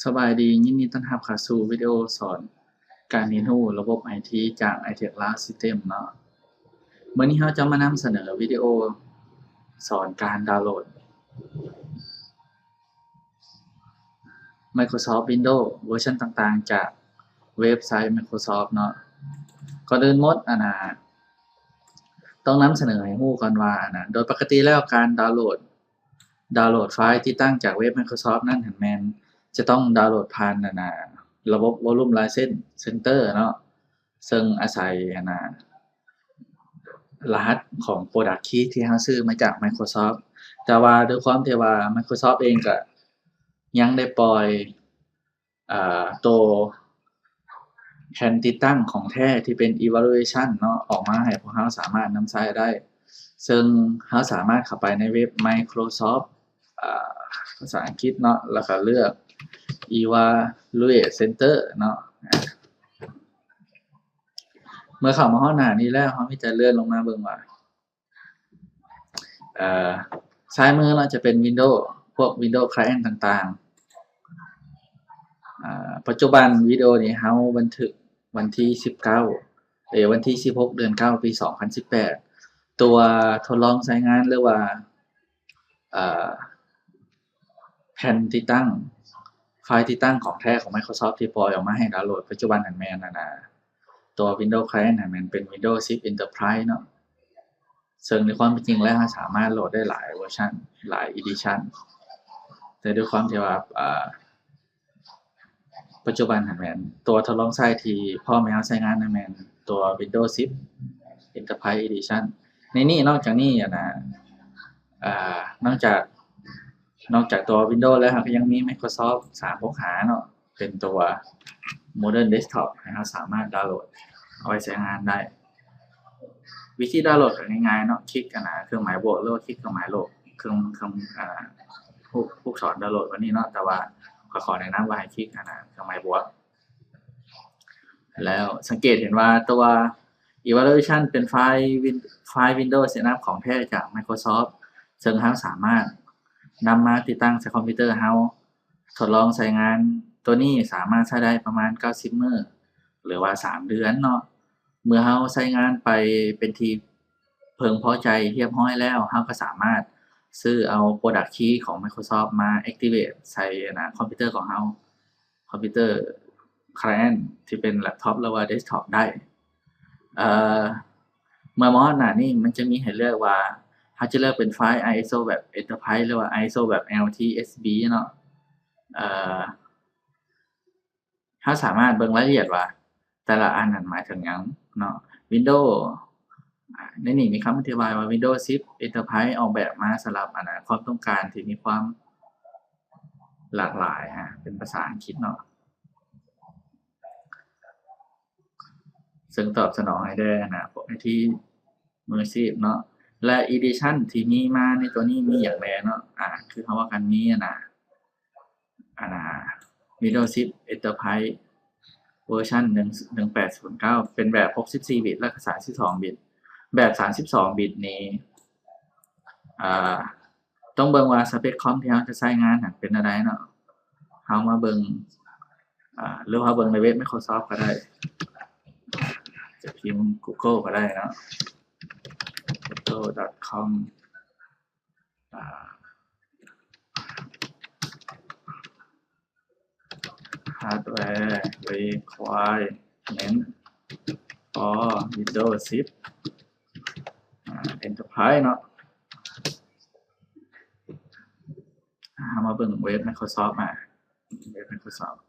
ສະບາຍດີ, ຍິນດີຕ້ອນຮັບເຂົ້າສູ່ວິດີໂອສອນການຮຽນຮູ້ລະບົບໄອທີຈາກ ໄອເທັກ ລາວ ຊິສເຕັມ ເນາະ. ມື້ນີ້ເຮົາຈະມານຳສະເໜີວິດີໂອສອນການດາວໂຫຼດ Microsoft Windows ເວີຊັນຕ່າງໆ ຈາກເວັບໄຊ Microsoft ເນາະ. ກ່ອນອື່ນໝົດ ອັນນ່າ ຕ້ອງນຳສະເໜີໃຫ້ຮູ້ກ່ອນວ່າ ອັນນ່າ ໂດຍປົກກະຕິແລ້ວການດາວໂຫຼດ ດາວໂຫຼດໄຟລ໌ຕິດຕັ້ງຈາກເວັບ Microsoft ນັ້ນຫັ້ນແມ່ນຈະຕ້ອງດາວໂຫຼດຜ່ານ ອັນນ່າ ລະບົບ Volume License Center ເນາະ, ເຊິ່ງອາໄສ ອັນນ່າ ລະຫັດຂອງ Product Key ທີ່ເຮົາຊື້ມາຈາກ Microsoft. ແຕ່ວ່າດ້ວຍຄວາມທີ່ວ່າ Microsoft ເອງກໍຍັງໄດ້ປ່ອຍ ອາ ໂຕແຜ່ນຕິດຕັ້ງຂອງແທ້ທີ່ເປັນ Evaluation ເນາະ ອອກມາໃຫ້ພວກເຮົາສາມາດນຳໃຊ້ໄດ້, ເຊິ່ງເຮົາສາມາດເຂົ້າໄປໃນເວັບ Microsoft ອາ ພາສາອັງກິດເນາະ ແລ້ວກໍເລືອກ Evaluate Center ເນາະ. ເມື່ອເຂົ້າມາຮອດໜ້ານີ້ແລ້ວ ເຮົາມີແຕ່ເລື່ອນລົງມາເບິ່ງວ່າ ເອີ ຊ້າຍມືເນາະ ຈະເປັນ Windows ພວກ Windows Client ຕ່າງໆ. ອາ ປັດຈຸບັນວິດີໂອນີ້ເຮົາບັນທຶກວັນທີສິບເກົ້າ ເອີ ວັນທີສິບຫົກ ເດືອນເກົ້າ ປີສອງພັນສິບແປດ. ຕົວທົດລອງໃຊ້ງານ ຫຼືວ່າ ເອີ ແຜ່ນຕິດຕັ້ງ ໄຟລ໌ຕິດຕັ້ງຂອງແທ້ຂອງ Microsoft ທີ່ປ່ອຍອອກມາໃຫ້ດາວໂຫຼດປັດຈຸບັນນັ້ນແມ່ນ ອັນນ່າ ຕົວ Windows Client ນັ້ນແມ່ນເປັນ Windows ສິບ Enterprise ເນາະ. ເຊິ່ງໃນຄວາມເປັນຈິງແລ້ວ ເຮົາສາມາດໂຫຼດໄດ້ຫຼາຍເວີຊັນ ຫຼາຍ Edition, ແຕ່ດ້ວຍຄວາມທີ່ວ່າ ອາ ປັດຈຸບັນຫັ້ນແມ່ນຕົວທົດລອງໃຊ້ທີ່ພ້ອມໃຫ້ເຮົາໃຊ້ງານນັ້ນແມ່ນຕົວ Windows ສິບ Enterprise Edition. ໃນນີ້ ນອກຈາກນີ້ ອັນນ່າ ອາ ນອກຈາກ ນອກຈາກຕົວ Windows ແລ້ວ ເຮົາກໍຍັງມີ Microsoft ສາມຫົກຫ້າເນາະ ເປັນຕົວ Modern Desktop ໃຫ້ເຮົາສາມາດດາວໂຫຼດເອົາໄວ້ໃຊ້ງານໄດ້. ວິທີດາວໂຫຼດກໍງ່າຍໆເນາະ, ຄລິກ ອັນນ່າ ເຄື່ອງໝາຍບວກ ຫຼືວ່າຄລິກເຄື່ອງໝາຍລົບ ເຄື່ອງ ເຄື່ອງ ອາ ລູກ ລູກສອນດາວໂຫຼດແບບນີ້ເນາະ, ແຕ່ວ່າຂ້ອຍຂໍແນະນຳວ່າໃຫ້ຄລິກ ອັນນ່າ ເຄື່ອງໝາຍບວກ. ແລ້ວສັງເກດເຫັນວ່າຕົວ Evaluation ເປັນໄຟລ໌ວິນ ໄຟລ໌ Windows Setup ຂອງແທ້ຈາກ Microsoft, ເຊິ່ງເຮົາສາມາດນຳມາຕິດຕັ້ງໃສ່ຄອມພິວເຕີເຮົາ ທົດລອງໃຊ້ງານ. ຕົວນີ້ສາມາດໃຊ້ໄດ້ປະມານເກົ້າສິບມື້ ຫຼືວ່າສາມເດືອນເນາະ. ເມື່ອເຮົາໃຊ້ງານໄປເປັນທີ່ເພິ່ງພໍໃຈຮຽບຮ້ອຍແລ້ວ, ເຮົາກໍສາມາດຊື້ເອົາ Product Key ຂອງ Microsoft ມາ activate ໃສ່ ອັນນ່າ ຄອມພິວເຕີຂອງເຮົາ, ຄອມພິວເຕີ Client ທີ່ເປັນ Laptop ຫຼືວ່າ Desktop ໄດ້. ເອີ ເມື່ອມາຮອດໜ້ານີ້ ມັນຈະມີໃຫ້ເລືອກວ່າ ເຮົາຈະເລືອກເປັນໄຟລ໌ ISO ແບບ Enterprise ຫຼືວ່າ ISO ແບບ LTSB ເນາະ. ເອີ ເຮົາສາມາດເບິ່ງລາຍລະອຽດວ່າແຕ່ລະອັນນັ້ນໝາຍເຖິງຫຍັງເນາະ. Windows ອາ ໃນນີ້ມີຄຳອະທິບາຍວ່າ Windows ສິບ Enterprise ອອກແບບມາສຳລັບ ອັນນ່າ ຄວາມຕ້ອງການທີ່ມີຄວາມຫຼາກຫຼາຍ, ອາ ເປັນພາສາອັງກິດເນາະ. ເຊິ່ງຕອບສະໜອງໃຫ້ແດ່ ອັນນ່າ ພວກໄອທີມືອາຊີບເນາະ. ແລະ Edition ທີ່ມີມາໃນຕົວນີ້ມີຫຍັງແດ່ເນາະ? ອາ ຄືເຮົາເວົ້າກັນ ມີ ອັນນ່າ ອັນນ່າ Windows ສິບ Enterprise ເວີຊັນ ໜຶ່ງ ໜຶ່ງແປດສູນເກົ້າ ເປັນແບບ ຫົກສິບສີ່ບິດ ແລະ ສາມສິບສອງບິດ. ແບບ ສາມສິບສອງບິດນີ້ ອາ ຕ້ອງເບິ່ງວ່າສະເປັກຄອມທີ່ເຮົາຈະໃຊ້ງານຫັ້ນເປັນແນວໃດເນາະ. ເຮົາມາເບິ່ງ ອາ ຫຼືເຮົາເບິ່ງໃນເວັບ Microsoft ກໍໄດ້, ຈະພິມ Google ກໍໄດ້ເນາະ, google.com ອາ hardware requirement for Windows ສິບ ອາ Enterprise ເນາະ. ເຮົາມາເບິ່ງເວັບ Microsoft ອາ ເວັບ Microsoft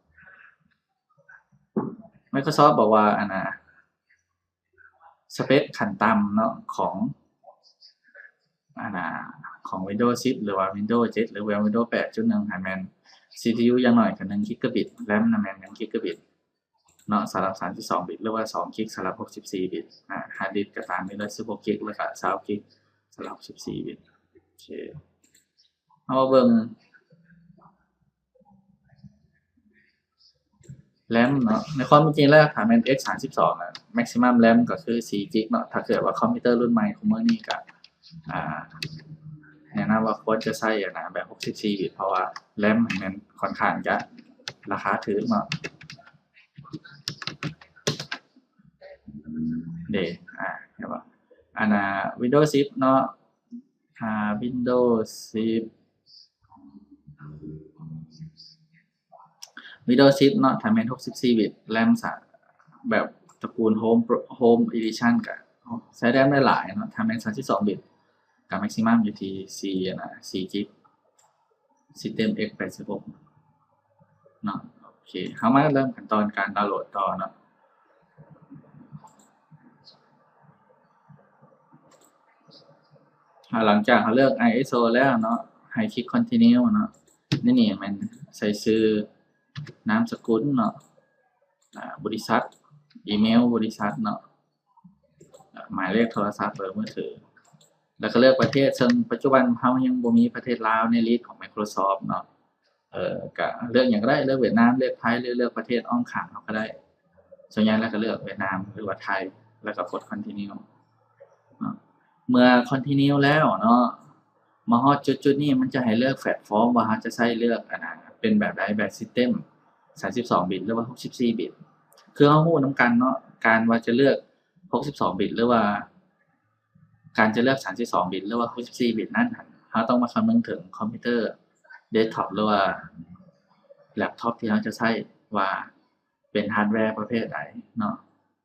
Microsoft ບອກວ່າ ອັນນ່າ ສະເປັກຂັ້ນຕ່ຳເນາະ ຂອງ ອັນນ່າ ຂອງ Windows ສິບ ຫຼືວ່າ Windows ເຈັດ ຫຼືວ່າ Windows ແປດຈຸດໜຶ່ງ ໃຫ້ແມ່ນ ຊີພີຢູ ຢ່າງໜ້ອຍກໍໜຶ່ງກິກກາບິດ, RAM ນະແມ່ນໜຶ່ງກິກກາບິດເນາະ ສຳລັບສາມສິບສອງບິດ ຫຼືວ່າສອງກິກສຳລັບຫົກສິບສີ່ບິດ, ອາ hard disk ກໍຕາມນີ້ເລີຍ ສິບຫົກກິກ ແລ້ວກໍຊາວກິກສຳລັບຫົກສິບສີ່ບິດ. ໂອເຄ ເຮົາມາເບິ່ງ RAM ເນາະ. ໃນຄວາມເປັນຈິງແລ້ວ ຖ້າແມ່ນ X ສາມສິບສອງ ນະ maximum RAM ກໍຄືສີ່ກິກເນາະ. ຖ້າເກີດວ່າຄອມພິວເຕີລຸ້ນໃໝ່ຂອງມື້ນີ້ກໍ ອາ ແນະນຳວ່າຄວນຈະໃຊ້ ອັນນ່າ ແບບຫົກສິບສີ່ບິດ ເພາະວ່າ RAM ມັນຂ້ອນຂ້າງຈະ ລາຄາຖືກເນາະ ເດ້ ອາ ເຫັນບໍ່ ອັນນ່າ ວິນໂດສິບເນາະ ຖ້າວິນໂດສິບ ວິນໂດສິບເນາະ ຖ້າແມ່ນຫົກສິບສີ່ບິດ ແຣມສາ ແບບຕະກູນໂຮມ ໂຮມເອດິຊັນ ກະໃຊ້ແຣມໄດ້ຫຼາຍເນາະ ຖ້າແມ່ນສາມສິບສອງບິດ ກະແມັກຊິມັມຢູ່ທີ່ສີ່ ອັນນ່າ ສີ່ກິກ ຊິສເຕັມ ເອັກ ແປດສິບຫົກ ເນາະ ໂອເຄ ເຮົາມາເລີ່ມຂັ້ນຕອນການດາວໂຫຼດຕໍ່ເນາະ ອາ ຫຼັງຈາກເຮົາເລືອກ ໄອເອສໂອ ແລ້ວເນາະ ໃຫ້ຄລິກ Continue ເນາະ ໃນນີ້ແມ່ນໃສ່ຊື່ ນາມສະກຸນເນາະ ອາ ບໍລິສັດ ອີເມວບໍລິສັດເນາະ ໝາຍເລກໂທລະສັບ ເບີມືຖື ແລ້ວກໍເລືອກປະເທດ ເຊິ່ງປັດຈຸບັນເຮົາຍັງບໍ່ມີປະເທດລາວໃນລິດຂອງ Microsoft ເນາະ ເອີ ກະເລືອກຫຍັງກໍໄດ້ ເລືອກຫວຽດນາມ ເລືອກໄທ ຫຼືເລືອກປະເທດອ້ອມຂ້າງເຮົາກໍໄດ້ ສ່ວນໃຫຍ່ແລ້ວກໍເລືອກຫວຽດນາມ ຫຼືວ່າໄທ ແລ້ວກໍກົດ Continue ເນາະ ເມື່ອ Continue ແລ້ວເນາະ ມາຮອດຈຸດໆນີ້ ມັນຈະໃຫ້ເລືອກແພລດຟອມວ່າເຮົາຈະໃຊ້ເລືອກ ອັນນ່າ ເປັນແບບໃດ ແບບຊິສເຕັມ ສາມສິບສອງບິດ ຫຼືວ່າຫົກສິບສີ່ບິດ ຄືເຮົາຮູ້ນຳກັນເນາະ ການວ່າຈະເລືອກຫົກສິບສອງບິດ ຫຼືວ່າການຈະເລືອກສາມສິບສອງບິດ ຫຼືວ່າຫົກສິບສີ່ບິດນັ້ນ ເຮົາຕ້ອງມາຄຳນຶງເຖິງຄອມພິວເຕີເດັສທັອບ ຫຼືວ່າແລັບທັອບທີ່ເຮົາຈະໃຊ້ ວ່າເປັນຮາດແວປະເພດໃດເນາະ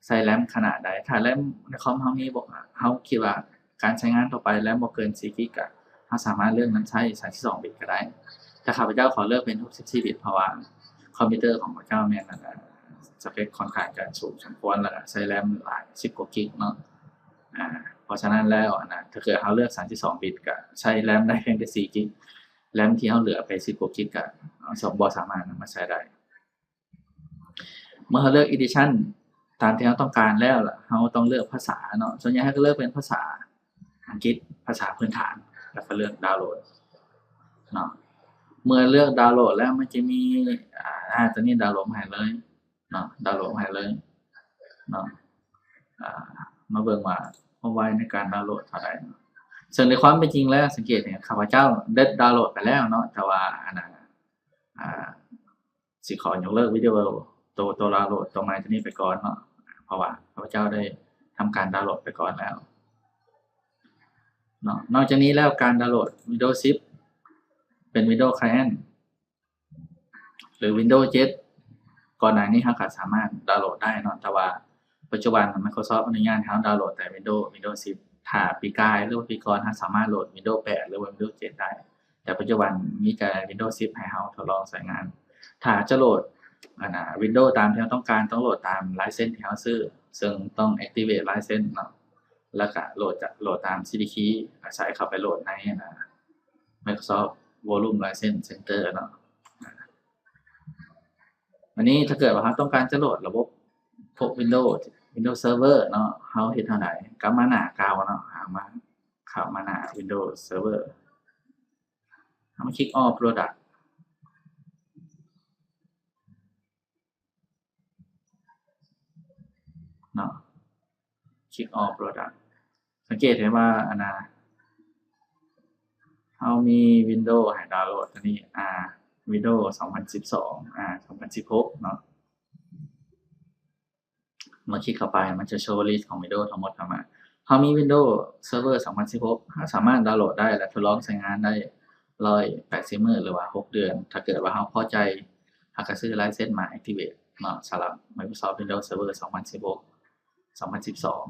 ໃຊ້ແຣມຂະໜາດໃດ ຖ້າແຣມໃນຄອມເຮົາມີບໍ່ ເຮົາຄິດວ່າການໃຊ້ງານທົ່ວໄປແຣມບໍ່ເກີນສີ່ກິກ ກະເຮົາສາມາດເລືອກນຳໃຊ້ສາມສິບສອງບິດກໍໄດ້ ແຕ່ຂ້າພະເຈົ້າຂໍເລືອກເປັນຫົກສິບສີ່ບິດ ເພາະວ່າຄອມພິວເຕີຂອງຂ້າພະເຈົ້າແມ່ນ ອັນນ່າ ສະເປັກຂ້ອນຂ້າງຈະສູງສົມຄວນ ແລ້ວກໍໃຊ້ແຣມຫຼາຍສິບກວ່າກິກເນາະ ອາ ເພາະສະນັ້ນແລ້ວ ອັນນ່າ ຖ້າເກີດເຮົາເລືອກສາມສິບສອງບິດ ກະໃຊ້ແຣມໄດ້ພຽງແຕ່ສີ່ກິກ ແຣມທີ່ເຮົາເຫຼືອໄປສິບກວ່າກິກ ກະບໍ່ສາມາດນຳມາໃຊ້ໄດ້. ເມື່ອເຮົາເລືອກ Edition ຕາມທີ່ເຮົາຕ້ອງການແລ້ວ ລະເຮົາຕ້ອງເລືອກພາສາເນາະ ສ່ວນໃຫຍ່ເຮົາກໍເລືອກເປັນພາສາອັງກິດ ພາສາພື້ນຖານ ແລ້ວກໍເລືອກ Download ເນາະ ເມື່ອເລືອກ Download ແລ້ວ ມັນຈະມີ ອາ ຕົວນີ້ Download ມາໃຫ້ເລີຍເນາະ Download ມາໃຫ້ເລີຍເນາະ ອາ ມາເບິ່ງວ່າຄວາມໄວໃນການ Download ເທົ່າໃດເນາະ ເຊິ່ງໃນຄວາມເປັນຈິງແລ້ວ ສັງເກດເຫັນຂ້າພະເຈົ້າໄດ້ Download ໄປແລ້ວເນາະ ແຕ່ວ່າ ອັນນ່າ ອາ ຊິຂໍຍົກເລີກວິດີໂອໂຕ ໂຕດາວໂຫຼດໂຕໃໝ່ໂຕນີ້ໄປກ່ອນເນາະ ເພາະວ່າຂ້າພະເຈົ້າໄດ້ທຳການດາວໂຫຼດໄປກ່ອນແລ້ວເນາະ. ນອກຈາກນີ້ແລ້ວ ການດາວໂຫຼດວິນໂດສິບ ເປັນວິນໂດຄລາຍເອັນ ຫຼື ວິນໂດເຈັດ ກ່ອນໜ້ານີ້ເຮົາກໍສາມາດດາວໂຫຼດໄດ້ເນາະ ແຕ່ວ່າປັດຈຸບັນ Microsoft ອະນຸຍາດໃຫ້ເຮົາດາວໂຫຼດແຕ່ວິນໂດ ວິນໂດສິບ ຖ້າປີກາຍ ຫຼືວ່າປີກ່ອນ ເຮົາສາມາດໂຫຼດວິນໂດແປດ ຫຼືວ່າວິນໂດເຈັດໄດ້. ແຕ່ປັດຈຸບັນມີແຕ່ວິນໂດສິບໃຫ້ເຮົາທົດລອງໃຊ້ງານ. ຖ້າເຮົາຈະໂຫຼດ ອັນນ່າ ວິນໂດຕາມທີ່ເຮົາຕ້ອງການ ຕ້ອງໂຫຼດຕາມລາຍເຊັນທີ່ເຮົາຊື້ ເຊິ່ງຕ້ອງ activate ລາຍເຊັນເນາະ ແລ້ວກະໂຫຼດຈາກ ໂຫຼດຕາມ CD key ອາໄສເຂົ້າໄປໂຫຼດໃນ ອັນນ່າ Microsoft Volume License Center ເນາະ. ອັນນີ້ຖ້າເກີດວ່າເຮົາຕ້ອງການຈະໂຫຼດລະບົບພວກ Windows Windows Server ເນາະ ເຮົາເຮັດແນວໃດ? ກັບມາໜ້າເກົ່າເນາະ ຫາມາ ເຂົ້າມາໜ້າ Windows Server ເຮົາມາຄລິກ All Product ເນາະ ຄລິກ All Product ສັງເກດເຫັນວ່າ ອັນນ່າ ເຮົາມີ Windows ໃຫ້ດາວໂຫຼດຕົວນີ້ R Windows ສອງພັນສິບສອງ R ສອງພັນສິບຫົກເນາະ. ເມື່ອຄລິກເຂົ້າໄປ ມັນຈະໂຊລິດຂອງ Windows ທັງໝົດເຂົ້າມາ. ເຮົາມີ Windows Server ສອງພັນສິບຫົກ ເຮົາສາມາດດາວໂຫຼດໄດ້ ແລະ ທົດລອງໃຊ້ງານໄດ້ ໜຶ່ງຮ້ອຍແປດສິບມື້ ຫຼືວ່າ ຫົກເດືອນ. ຖ້າເກີດວ່າເຮົາພໍໃຈ ເຮົາກໍຊື້ລາຍເຊັນມາ activate ເນາະ ສຳລັບ Microsoft Windows Server ສອງພັນສິບຫົກ ສອງພັນສິບສອງ.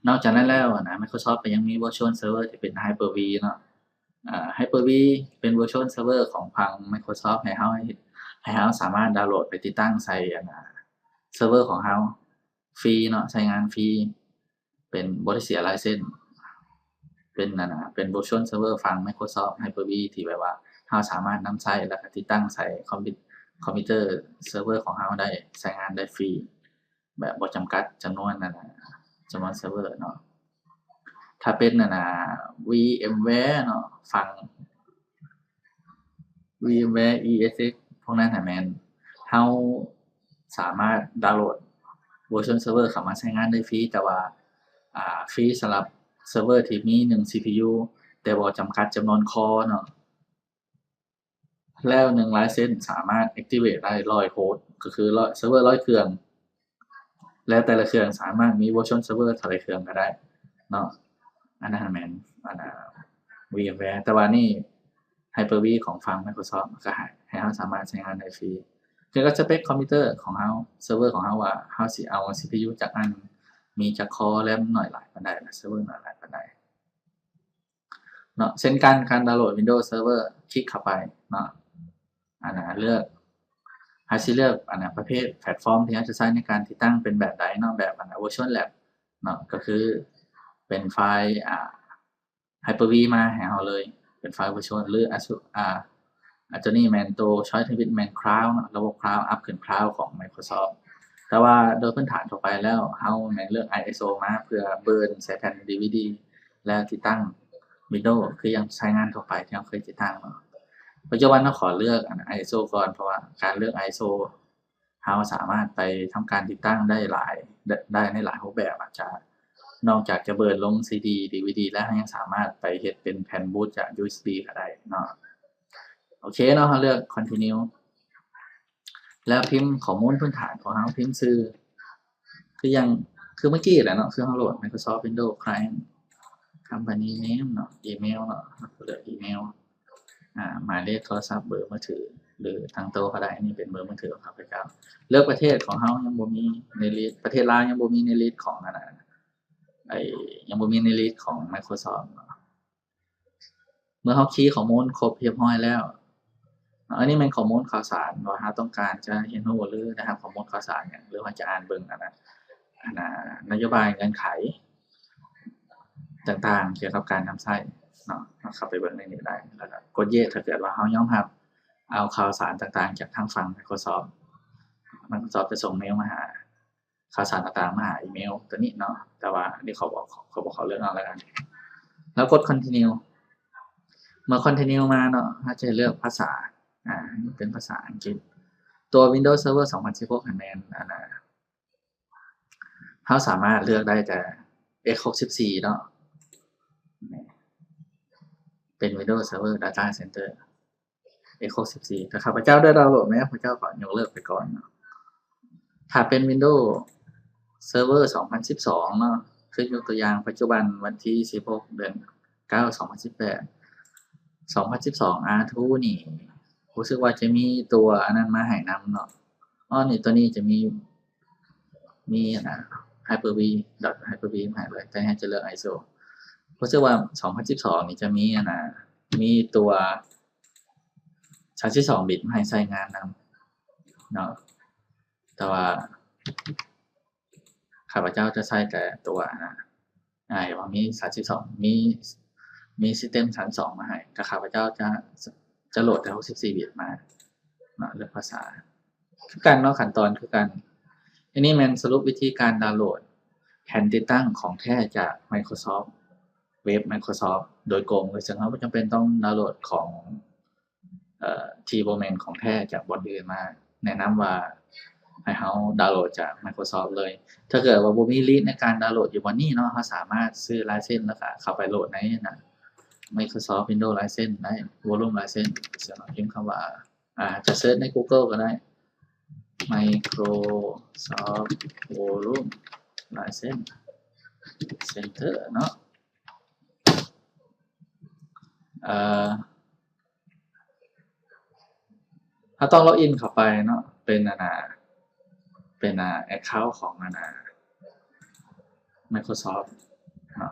ນອກຈາກນັ້ນແລ້ວນະ Microsoft ກໍຍັງມີ Virtual Server ທີ່ເປັນ Hyper-V ເນາະ. ອາ Hyper-V ເປັນ Virtual Server ຂອງຝັ່ງ Microsoft ໃຫ້ເຮົາ ໃຫ້ເຮົາສາມາດດາວໂຫຼດໄປຕິດຕັ້ງໃສ່ ອັນນ່າ Server ຂອງເຮົາຟຣີເນາະ ໃຊ້ງານຟຣີ ເປັນ ບໍ່ໄດ້ເສຍລາຍເຊັນ ເປັນ ອັນນ່າ ເປັນ Virtual Server ຝັ່ງ Microsoft Hyper-V ທີ່ແບບວ່າເຮົາສາມາດນຳໃຊ້ ແລ້ວກໍຕິດຕັ້ງໃສ່ຄອມພິວ ຄອມພິວເຕີ Server ຂອງເຮົາໄດ້ ໃຊ້ງານໄດ້ຟຣີ ແບບບໍ່ຈຳກັດຈຳນວນ ອັນນ່າ ຈຳນວນ Server ເນາະ. ຖ້າເປັນ ອັນນ່າ VMware ເນາະ ຝັ່ງ VMware ESX ພວກນັ້ນນະ ແມ່ນເຮົາສາມາດດາວໂຫຼດ Virtual Server ເຂົ້າມາໃຊ້ງານໄດ້ຟຣີ ແຕ່ວ່າ ອາ ຟຣີສຳລັບ Server ທີ່ມີ ໜຶ່ງ CPU ແຕ່ບໍ່ຈຳກັດຈຳນວນ Core ເນາະ. ແລ້ວໜຶ່ງ license ສາມາດ activate ໄດ້ຮ້ອຍໂຮສ ກໍຄືຮ້ອຍ ເຊີເວີຮ້ອຍເຄື່ອງ ແລ້ວແຕ່ລະເຄື່ອງສາມາດມີ virtual server ເທົ່າໃດເຄື່ອງກໍໄດ້ເນາະ. ອັນນັ້ນແມ່ນ ອັນນ່າ VMware ແຕ່ວ່ານີ້ Hyper-V ຂອງຝັ່ງ Microsoft ກໍໃຫ້ ໃຫ້ເຮົາສາມາດໃຊ້ງານໄດ້ຟຣີ. ກ່ຽວກັບສະເປັກຄອມພິວເຕີຂອງເຮົາ ເຊີເວີຂອງເຮົາ ວ່າເຮົາຊິເອົາ CPU ຈັກອັນ ມີຈັກຄໍ RAM ໜ້ອຍຫຼາຍປານໃດ ແລະ ເຊີເວີໜ້ອຍຫຼາຍປານໃດເນາະ. ເຊັ່ນກັນ ການດາວໂຫຼດ Windows Server ຄລິກເຂົ້າໄປເນາະ ອັນນ່າ ເລືອກ ເຮົາຊິເລືອກ ອັນນ່າ ປະເພດແພລດຟອມທີ່ເຮົາຈະໃຊ້ໃນການຕິດຕັ້ງເປັນແບບໃດເນາະ ແບບ ອັນນ່າ Virtual Lab ເນາະ ກໍຄືເປັນໄຟລ໌ ອ່າ Hyper-V ມາໃຫ້ເຮົາເລີຍ ເປັນໄຟລ໌ Virtual ຫຼື Azure ອ່າ ອັນຕົວນີ້ແມ່ນໂຕ Choice Tibit ແມ່ນ Cloud ເນາະ ລະບົບ Cloud ອັບຂຶ້ນ Cloud ຂອງ Microsoft. ແຕ່ວ່າໂດຍພື້ນຖານທົ່ວໄປແລ້ວ ເຮົາແມ່ນເລືອກ ISO ມາເພື່ອເບີນໃສ່ແຜ່ນ DVD ແລ້ວຕິດຕັ້ງ Windows ຄືຢ່າງໃຊ້ງານທົ່ວໄປທີ່ເຮົາເຄີຍຕິດຕັ້ງເນາະ. ປັດຈຸບັນເຮົາຂໍເລືອກ ອັນ ISO ກ່ອນ ເພາະວ່າການເລືອກ ISO ເຮົາສາມາດໄປທຳການຕິດຕັ້ງໄດ້ຫຼາຍ ໄດ້ໃນຫຼາຍຮູບແບບ ອາດຈະ ນອກຈາກຈະເບີນລົງ CD DVD ແລ້ວ ເຮົາຍັງສາມາດໄປເຮັດເປັນແຜ່ນບູດຈາກ USB ກໍໄດ້ເນາະ. ໂອເຄເນາະ ເຮົາເລືອກ Continue ແລ້ວພິມຂໍ້ມູນພື້ນຖານຂອງເຮົາ ພິມຊື່ ຄືຢ່າງ ຄືເມື່ອກີ້ແຫຼະເນາະ ຄືເຮົາໂຫຼດ Microsoft Windows Client Company Name ເນາະ ອີເມວເນາະ ເຮົາກໍເລືອກອີເມວ ອ່າ ໝາຍເລກໂທລະສັບ ເບີມືຖື ຫຼື ທັງໂຕກໍໄດ້ ອັນນີ້ເປັນເບີມືຖືຂອງຂ້າພະເຈົ້າ. ເລືອກປະເທດຂອງເຮົາຍັງບໍ່ມີໃນລິດ ປະເທດລາວຍັງບໍ່ມີໃນລິດຂອງ ອັນນ່າ ໄອ້ ຍັງບໍ່ມີໃນລິດຂອງ Microsoft ເນາະ. ເມື່ອເຮົາຄີຂໍ້ມູນຄົບຮຽບຮ້ອຍແລ້ວ ອັນນີ້ແມ່ນຂໍ້ມູນຂ່າວສານ ວ່າເຮົາຕ້ອງການຈະຮຽນຮູ້ ຫຼື ໄດ້ຮັບຂໍ້ມູນຂ່າວສານຫຍັງ ຫຼື ເຮົາຈະອ່ານເບິ່ງ ອັນນ່າ ອັນນ່າ ນະໂຍບາຍເງື່ອນໄຂຕ່າງໆ ກ່ຽວກັບການນຳໃຊ້ເນາະ ເຮົາເຂົ້າໄປເບິ່ງໃນນີ້ໄດ້ ແລ້ວກໍກົດ Yes ຖ້າເກີດວ່າເຮົາຍອມຮັບເອົາຂ່າວສານຕ່າງໆ ຈາກທາງຝັ່ງ Microsoft Microsoft ຈະສົ່ງເມວມາຫາ ຂ່າວສານຕ່າງໆມາຫາອີເມວຕົວນີ້ເນາະ ແຕ່ວ່າອັນນີ້ຂໍບອກ ຂໍບອກເຂົາເລື່ອງເອົາແລ້ວກັນ ແລ້ວກົດ Continue. ເມື່ອ Continue ມາເນາະ ເຮົາຈະເລືອກພາສາ ອ່າ ເປັນພາສາອັງກິດ. ຕົວ Windows Server ສອງພັນສິບຫົກຫັ້ນແມ່ນ ອັນນ່າ ເຮົາສາມາດເລືອກໄດ້ແຕ່ X ຫົກສິບສີ່ເນາະ ເປັນ Windows Server Data Center X ຫົກສິບສີ່ ຖ້າຂ້າພະເຈົ້າໄດ້ດາວໂຫຼດມາ ຂ້າພະເຈົ້າກໍຍົກເລີກໄປກ່ອນເນາະ. ຖ້າເປັນ Windows Server ສອງພັນສິບສອງເນາະ ຄືຍົກຕົວຢ່າງ ປັດຈຸບັນວັນທີສິບຫົກ ເດືອນເກົ້າ ສອງພັນສິບແປດ ສອງພັນສິບສອງ R two ນີ້ ຮູ້ສຶກວ່າຈະມີຕົວອັນນັ້ນມາໃຫ້ນຳເນາະ. ອໍ ນີ້ ຕົວນີ້ຈະມີ ມີອັນນ່າ Hyper-V Hyper-V ມາໃຫ້ເລີຍ ແຕ່ໃຫ້ຈະເລືອກ ISO. ຮູ້ສຶກວ່າສອງພັນສິບສອງນີ້ຈະມີອັນນ່າ ມີຕົວສາມສິບສອງບິດມາໃຫ້ໃຊ້ງານນຳເນາະ ແຕ່ວ່າຂ້າພະເຈົ້າຈະໃຊ້ແຕ່ຕົວອັນນ່າ ອ່າ ວ່າມີສາມສິບສອງ ມີ ມີ System ສາມສິບສອງມາໃຫ້ ແຕ່ຂ້າພະເຈົ້າຈະ ຈະໂຫຼດແຕ່ຫົກສິບສີ່ບິດມາເນາະ. ເລືອກພາສາ ຄືກັນເນາະ ຂັ້ນຕອນຄືກັນ. ອັນນີ້ແມ່ນສະຫຼຸບວິທີການດາວໂຫຼດແຜ່ນຕິດຕັ້ງຂອງແທ້ຈາກ Microsoft ເວັບ Microsoft ໂດຍກົງເລີຍ ເຊິ່ງເຮົາບໍ່ຈຳເປັນຕ້ອງດາວໂຫຼດຂອງ ເອີ່ ທີ່ບໍ່ແມ່ນຂອງແທ້ຈາກບ່ອນອື່ນມາ. ແນະນຳວ່າໃຫ້ເຮົາດາວໂຫຼດຈາກ Microsoft ເລີຍ. ຖ້າເກີດວ່າບໍ່ມີລິດໃນການດາວໂຫຼດຢູ່ບ່ອນນີ້ເນາະ ເຮົາສາມາດຊື້ license ແລ້ວກໍເຂົ້າໄປໂຫຼດໃນນັ້ນ Microsoft Windows License ໄດ້ Volume License ເຊິ່ງເຮົາພິມຄຳວ່າ ອາດຈະເສີດໃນ Google ກໍໄດ້ Microsoft Volume License Center ເນາະ. ເອີ ເຮົາຕ້ອງ login ເຂົ້າໄປເນາະ ເປັນອັນນ່າ ເປັນ ອາ account ຂອງອັນນ່າ Microsoft ເນາະ.